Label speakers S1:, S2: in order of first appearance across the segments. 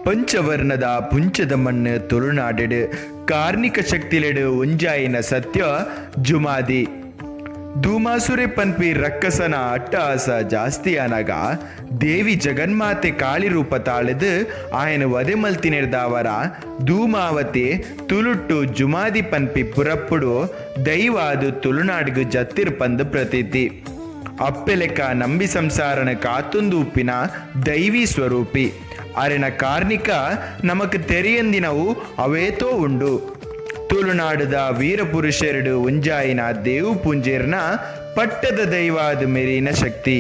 S1: ಪಂಚವರ್ಣದ ಪುಂಚದ ಮಣ್ಣು ತುಳುನಾಡೆಡ್ ಕಾರ್ಣಿಕ ಶಕ್ತಿಲೆಡ್ ಒಂಜಾಯಿನ ಸತ್ಯ ಜುಮಾದಿ. ಧೂಮಾಸುರೆ ಪನ್ಪಿ ರಕ್ಕಸನ ಅಟ್ಟಹಾಸ ಜಾಸ್ತಿ ಆನಗ ದೇವಿ ಜಗನ್ಮಾತೆ ಕಾಳಿ ರೂಪ ತಾಳೆದ್ ಆಯನ್ ವಧೆ ಮಲ್ತಿನೆರ್ದಾವರ ಧೂಮಾವತಿ ತುಳುಟ್ಟು ಜುಮಾದಿ ಪನ್ಪಿ ಪುರಪ್ಪುಡು ದೈವಾದ್ ತುಳುನಾಡ್ಗ್ ಜತ್ತಿರ್ ಪಂದ್ ಪ್ರತೀತಿ. ಅಪ್ಪೆಲೆಕ ನಂಬಿ ಸಂಸಾರನ ಕಾತೊಂದು ಉಪ್ಪಿನ ದೈವಿ ಸ್ವರೂಪಿ. ಅರೆನ ಕಾರ್ಣಿಕ ನಮಕ್ ತೆರಿಯಂದಿನವು ಅವೇತೋ ಉಂಡು. ತುಳುನಾಡುದ ವೀರಪುರುಷೆರ್ಡ್ ಒಂಜಾಯಿನ ದೇವು ಪೂಂಜೆರ್ನ ಪಟ್ಟದ ದೈವಾದ್ ಮೆರಿನ ಶಕ್ತಿ.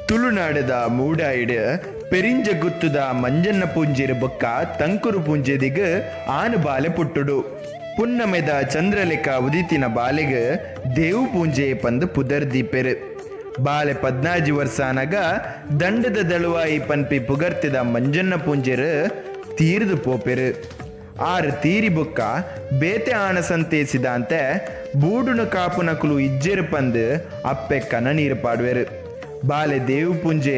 S1: ತುಳುನಾಡುದ ಮೂಡಾಯಿಡ್ ಪೆರಿಂಜ ಗುತ್ತುದ ಮಂಜನ್ನ ಪೂಂಜೆರ್ ಬೊಕ್ಕ ತಂಕುರು ಪೂಂಜೆದಿಗ್ ಆನ್ ಬಾಲೆ ಪುಟ್ಟುಡು. ಪುನ್ನಮೆದ ಚಂದ್ರಲೆಕ ಉದಿತಿನ ಬಾಲೆಗ್ ದೇವು ಪೂಂಜೆ ಪಂದ್ ಪುದರ್ ದೀಪೆರ್. ಬಾಲೆ ಪದ್ನಾಜಿ ವರ್ಸಾನಗ ದಂಡದ ದಳುವಾಯಿ ಪನ್ಪಿ ಪುಗರ್ತೆದ ಮಂಜನ್ನ ಪೂಂಜೆರ್ ತೀರ್ದ್ ಪೋಪೆರ್. ಆರ್ ತೀರಿ ಬೊಕ್ಕ ಬೇತೆ ಆಣ ಸಂತೇಸಿದಾಂತೆ ಬೂಡುನು ಕಾಪುನಕುಲು ಇಜ್ಜೆರ್ ಪಂದ್ ಅಪ್ಪೆ ಕನನೀರ್ ಪಾಡುವೆರ್. ಬಾಲೆ ದೇವು ಪೂಂಜೆ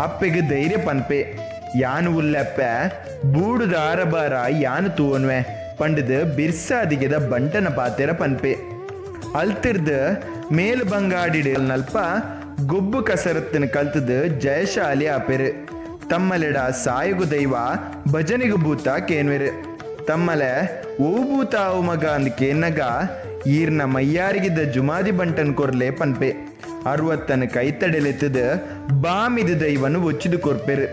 S1: ಅಪ್ಪೆಗ್ ಧೈರ್ಯ ಪನ್ಪೆ. ಯಾನ್ ಉಲ್ಲೆಪ್ಪೆ, ಬೂಡುದ ಆರಬಾರ ಯಾನ್ ತೂವೊನುವೆ ಪಂಡ್ದ್ ಬಿರ್ಸಾದಿಗೆದ ಬಂಟನ ಪಾತೆರ ಪನ್ಪೆ. ಅಲ್ತಿರ್ದ್ ಮೇಲ್ ಬಂಗಾಡಿಡ್ ನಲ್ಪ ಗೊಬ್ಬು ಕಸರತ್ತಿನ ಕಲ್ತದ್ ಜಯಶಾಲಿ ಆಪೆರ್. ತಮ್ಮಲೆಡ ಸಾಯಗು ದೈವ ಭಜನೆಗ್ ಭೂತ ಕೇನ್ವೆರ್. ತಮ್ಮಲೆ ಒವು ಭೂತ ಆವು ಮಗ ಅಂದ್ ಕೇನ್ನಗ ಈರ್ನ ಮಯ್ಯಾರಿಗಿದ್ದ ಜುಮಾದಿ ಬಂಟನ್ ಕೊರ್ಲೆ ಪನ್ಪೆ. ಅರ್ವತ್ತನ್ ಕೈತಡೆಲೆತ್ತದ್ ಬಾಮಿದ ದೈವನ್ ಒಚ್ಚಿದ್ ಕೊರ್ಪೆರ್.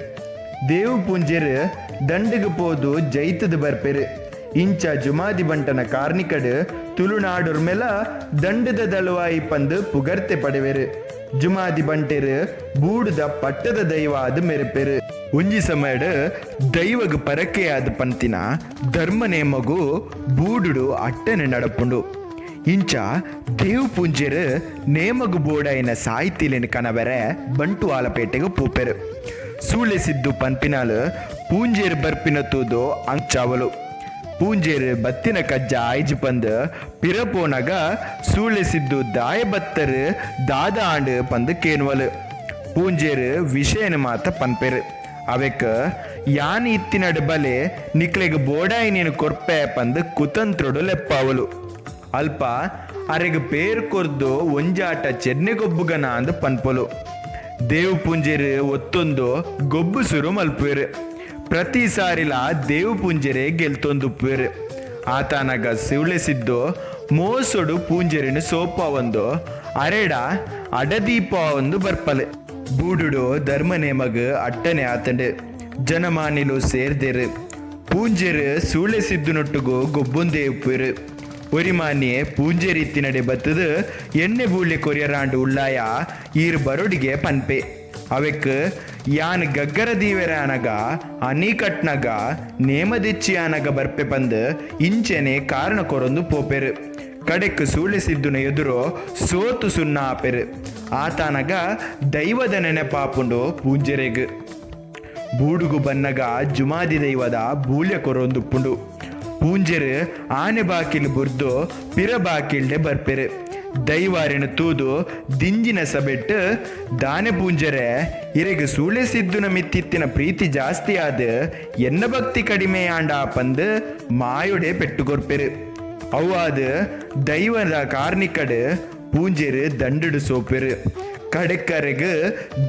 S1: ದೇವು ಪೂಂಜೆರ್ ದಂಡಗ್ ಪೋದು ಜೈತದ್ ಬರ್ಪೆರ್. ಇಂಚ ಜುಮಾದಿ ಬಂಟನ ಕಾರ್ನಿಕಡ್ ತುಳುನಾಡೊರ್ಮೆಲ ದಂಡದ ದಳುವಾಯಿ ಪಂದ್ ಪುಗರ್ತೆ ಪಡೆವೆರ್. ಜುಮಾದಿ ಬಂಟೆರ್ ಬೂಡುದ ಪಟ್ಟದ ದೈವ ಆದ್ ಮೆರೆಪೆರ್. ಒಂಜಿ ಸಮಯಡ್ ದೈವಗ್ ಪರಕೆಯಾದ್ ಪಂತಿನ ಧರ್ಮ ನೇಮಗು ಬೂಡುಡು ಅಟ್ಟನೆ ನಡಪುಂಡು. ಇಂಚ ದೇವು ಪೂಂಜೆರ್ ನೇಮಗು ಬೋಡಾಯಿನ ಸಾಹಿತಿಲೆನ್ ಕನವೆರೆ ಬಂಟುವಾಲಪೇಟೆಗ್ ಪೋಪೆರ್. ಸೂಳೆ ಸಿದ್ದು ಪನ್ಪಿನಾಲ್ ಪೂಂಜೆರ್ ಬರ್ಪಿನ ತೂದು ಅಂಚಾವಲು. ಪೂಂಜೆರ್ ಬತ್ತಿನ ಕಜ್ಜ ಆಯಿಜಿ ಪಂದ್ ಪಿರ ಪೋನಗ ಸೂಳೆ ಸಿದ್ದು ದಾಯೆ ಬತ್ತರ್ ದಾದ ಆಂಡ್ ಪಂದ್ ಕೇನುವಲ್. ಪೂಂಜೆರ್ ವಿಷಯನ್ ಮಾತ ಪನ್ಪೆರ್. ಅವೆಕ್ ಯಾನ್ ಇತ್ತಿನಡ್ ಬಲೆ ನಿಕ್ಲೆಗ್ ಬೋಡಾಯಿನೆನ್ ಕೊರ್ಪೆ ಪಂದ್ ಕುತಂತ್ರೊಡು ಲೆಪ್ಪಾವಲು. ಅಲ್ಪ ಅರೆಗ್ ಪೇರ್ ಕೊರ್ದು ಒಂಜಾಟ ಚೆನ್ನೆ ಗೊಬ್ಬುಗನ ಅಂದ್ ಪನ್ಪೊಲು. ದೇವು ಪೂಂಜೆರ್ ಒತ್ತೊಂದು ಗೊಬ್ಬು ಸುರು ಮಲ್ಪುವೆರ್. ಪ್ರತಿ ಸಾರಿಲ ದೇವು ಪೂಂಜೆರೆ ಗೆಲ್ತೊಂದುಪ್ಪುವೆರ್. ಆತಾನಗ ಸಿವ್ಳೆ ಸಿದ್ದು ಮೋಸೊಡು ಪೂಂಜೆರೆನ್ ಸೋಪಾವೊಂದು ಅರೆಡ ಅಡದೀಪಾವೊಂದು ಬರ್ಪಲ್. ಬೂಡುಡು ಧರ್ಮ ನೇಮಗ್ ಅಟ್ಟನೆ ಆತ್ಂಡ್. ಜನಮಾನಿಲು ಸೇರ್ದೆರ್. ಪೂಂಜೆರ್ ಸೂಳೆ ಸಿದ್ದುನೊಟ್ಟುಗು ಗೊಬ್ಬೊಂದೇ ಉಪ್ಪುವೆರ್. ಒರಿಮಾನ್ಯೆ ಪೂಂಜೆರ್ ಇತ್ತಿನಡೆ ಬತ್ತುದು ಎಣ್ಣೆ ಬೂಳ್ಯ ಕೊರಿಯರಾಂಡ್ ಉಳ್ಳಾಯ ಈರ್ ಬರೊಡಿಗೆ ಪನ್ಪೆ. ಅವೆಕ್ ಯಾನ್ ಗಗ್ಗರ ದೀವೆರೆ ಆನಗ ಅನಿ ಕಟ್ನಗ ನೇಮದೆಚ್ಚಿ ಆನಗ ಬರ್ಪೆ ಪಂದ್ ಇಂಚೆನೆ ಕಾರಣ ಕೊರೊಂದು ಪೋಪೆರ್. ಕಡೆಕ್ ಸೂಳೆ ಸಿದ್ದುನ ಎದುರು ಸೋತು ಸುನ್ನ ಆಪೆರ್. ಆತಾನಗ ದೈವದ ನೆನೆಪಾಪುಂಡು ಪೂಂಜೆರೆಗ್. ಬೂಡುಗು ಬನ್ನಗ ಜುಮಾದಿ ದೈವದ ಬೂಳ್ಯ ಕೊರೊಂದುಪ್ಪುಂಡು. ಪೂಂಜೆರ್ ಆನೆ ಬಾಕಿಲ್ ಬುರ್ದು ಪಿರ ಬಾಕಿಲ್ಡೆ ಬರ್ಪೆರ್. ದೈವಾರೆನ್ ತೂದು ದಿಂಜಿನ ಸಭೆಟ್ ದಾನೆ ಪೂಂಜೆರೆ ಇರೆಗ್ ಸೂಳೆ ಸಿದ್ದುನ ಮಿತ್ತಿತ್ತಿನ ಪ್ರೀತಿ ಜಾಸ್ತಿ ಆದ್ ಎನ್ನ ಭಕ್ತಿ ಕಡಿಮೆ ಆಂಡ ಪಂದ್ ಮಾಯೊಡೆ ಪೆಟ್ಟು ಕೊರ್ಪೆರ್. ಅವ್ವಾದ್ ದೈವದ ಕಾರ್ನಿಕಡ್ ಪೂಂಜೆರ್ ದಂಡುಡು ಸೋಪೆರ್. ಕಡೆಕ್ಕರೆಗ್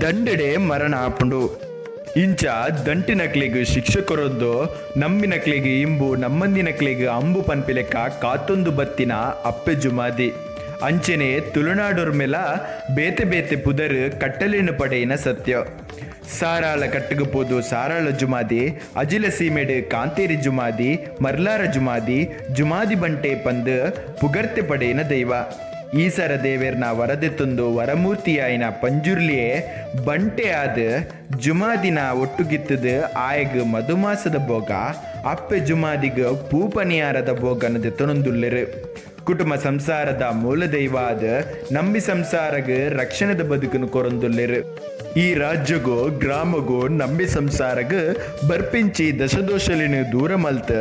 S1: ದಂಡುಡೆ ಮರಣ ಆಪುಂಡು. ಇಂಚ ದಂಟಿನಕ್ಲೆಗ್ ಶಿಕ್ಷೆ ಕೊರೊಂದು ನಂಬಿನಕ್ಲೆಗ್ ಇಂಬು ನಮ್ಮಂದಿನಕ್ಲೆಗ್ ಅಂಬು ಪನ್ಪಿಲೆಕ್ಕ ಕಾತೊಂದು ಬತ್ತಿನ ಅಪ್ಪೆ ಜುಮಾದಿ. ಅಂಚೆನೆ ತುಳುನಾಡೊರ್ಮೆಲ ಬೇತೆ ಬೇತೆ ಪುದರ್ ಕಟ್ಟಲೆನ್ ಪಡೆಯಿನ ಸತ್ಯ. ಸಾರಾಳ ಕಟ್ಟುಗು ಪೋದು ಸಾರಾಳ ಜುಮಾದಿ, ಅಜಿಲ ಸೀಮೆಡ್ ಕಾಂತೇರಿ ಜುಮಾದಿ, ಮರ್ಲಾರ ಜುಮಾದಿ, ಜುಮಾದಿ ಬಂಟೆ ಪಂದ್ ಪುಗರ್ತೆ ಪಡೆಯಿನ ದೈವ. ಈಸರ ದೇವೆರ್ನ ವರದೆತ್ತೊಂದು ವರಮೂರ್ತಿಯಾಯಿನ ಪಂಜುರ್ಲಿಯೇ ಬಂಟೆ ಆದ್ ಜುಮಾದಿನ ಒಟ್ಟುಗಿತ್ತುದು ಆಯಗ್ ಮಧುಮಾಸದ ಭೋಗ, ಅಪ್ಪೆ ಜುಮಾದಿಗ್ ಪೂಪನಿಯಾರದ ಭೋಗನ ದೆತ್ತೊನೊಂದುಲ್ಲೆರ್. ಕುಟುಂಬ ಸಂಸಾರದ ಮೂಲ ದೈವಾದ್ ನಂಬಿ ಸಂಸಾರಗ್ ರಕ್ಷಣೆದ ಬದುಕುನು ಕೊರೊಂದುಲ್ಲೆರ್. ಈ ರಾಜ್ಯಗು, ಗ್ರಾಮಗು ನಂಬಿ ಸಂಸಾರಗ್ ಬರ್ಪಿಂಚಿ ದಶದೋಷಲೆನ್ ದೂರ ಮಲ್ತ್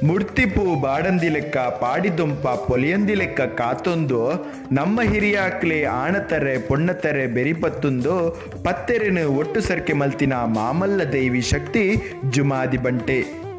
S1: ಮುರ್ತಿಪೂ ಬಾಡಂದಿಲೆಕ್ಕ ಪಾಡಿದೊಂಪ ಪೊಲಿಯಂದಿಲೆಕ್ಕ ಕಾತೊಂದು ನಮ್ಮ ಹಿರಿಯಾಕ್ಲೆ ಆಣತರೆ ಪೊಣ್ಣತರೆ ಬೆರಿಪತ್ತೊಂದು ಪತ್ತೆರೆನ್ ಒಟ್ಟು ಸರ್ಕೆ ಮಲ್ತಿನ ಮಾಮಲ್ಲ ದೈವಿ ಶಕ್ತಿ ಜುಮಾದಿ ಬಂಟೆ.